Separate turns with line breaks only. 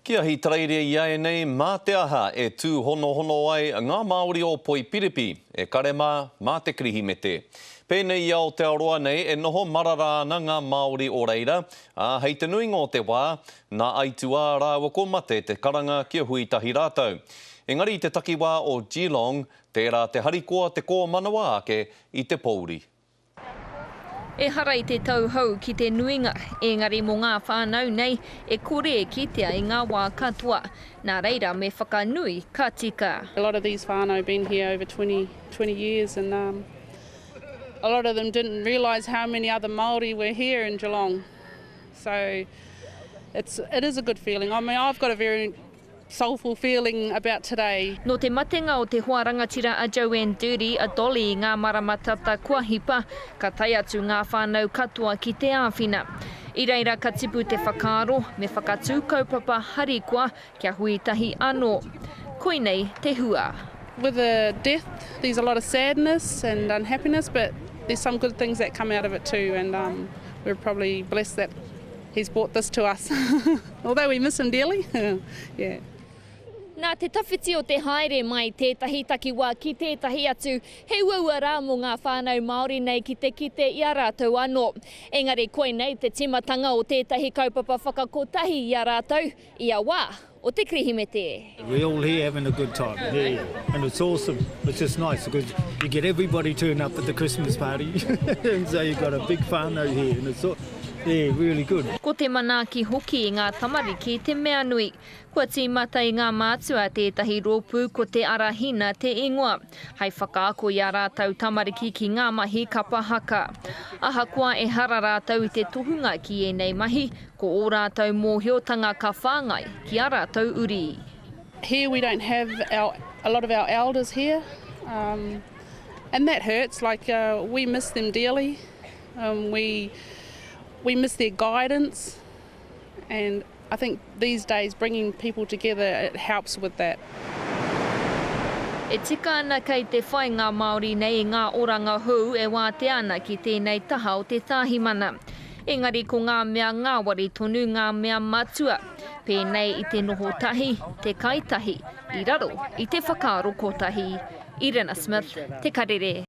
Ki Ahitereiria iaianei, mā te aha e tūhonohono ai ngā Māori o Poipiripi, e kare mā, mā te Kirihimete. Pēnei i Aotearoa nei, e noho marara ana ngā Māori o reira, ā, hei te nuinga o te wā, nā aituā rāua ko mate te karanga kia hui tahi rātou. Engari i te takiwā o Geelong, tērā te harikoa te kōmanawa ake i te pōuri.
Ehara i te tauhou ki te nuinga, engari mō ngā whānau nei, e kore e kitea i ngā wā katoa. Nā reira me whakanui ka tika.
A lot of these whānau been here over 20, 20 years and um, a lot of them didn't realise how many other Māori were here in Geelong. So it's, it is a good feeling. I mean, I've got a very soulful feeling about today.
Nō te matenga o te hoa rangatira a Joanne Durie, a Dolly i ngā marama tata kua hipa, ka tae atu ngā whānau katoa ki te āwhina. I reira ka tipu te whakaaro, me whakatū kaupapa harikoa kia hui tahi anō. Koinei te hua.
With a death there's a lot of sadness and unhappiness but there's some good things that come out of it too and um, we're probably blessed that he's brought this to us although we miss him dearly yeah.
Nā te tawhiti o te haere mai tētahi takiwā ki tētahi atu, he uaua rā mō ngā whānau Māori nei ki te kite i a rātou anō. Engari koinei te tīmatanga o tētahi kaupapa whakakotahi i a rātou ia wā o te Kirihimete.
We're all here having a good time, yeah, and it's awesome. It's just nice because you get everybody turn up at the Christmas party and so you've got a big whānau here and it's all, yeah, really good.
Ko te manaaki hoki i ngā tamariki te mea nui. Kua tīmata i ngā mātua tētahi rōpū ko Te Ara Hina te ingoa, hei whakaako i ā rātou tamariki ki ngā mahi kapa haka. Ahakoa ehara rātou i te tohunga ki ēnei mahi, Ko ō rātou mōhiotanga ka whāngai ki ā rātou uri.
Here we don't have our, a lot of our elders here um, and that hurts, like uh, we miss them dearly, um, we, we miss their guidance and I think these days bringing people together it helps with that.
E tika ana kei te whai ngā Māori nei i ngā oranga hou e wātea ana ki tēnei taha o te Tāhimana. Engari ko ngā mea ngāwari tonu ngā mea matua, pēnei i te noho tahi, te kai tahi, i raro i te whakaaro kotahi. Irina Smith, Te Karere.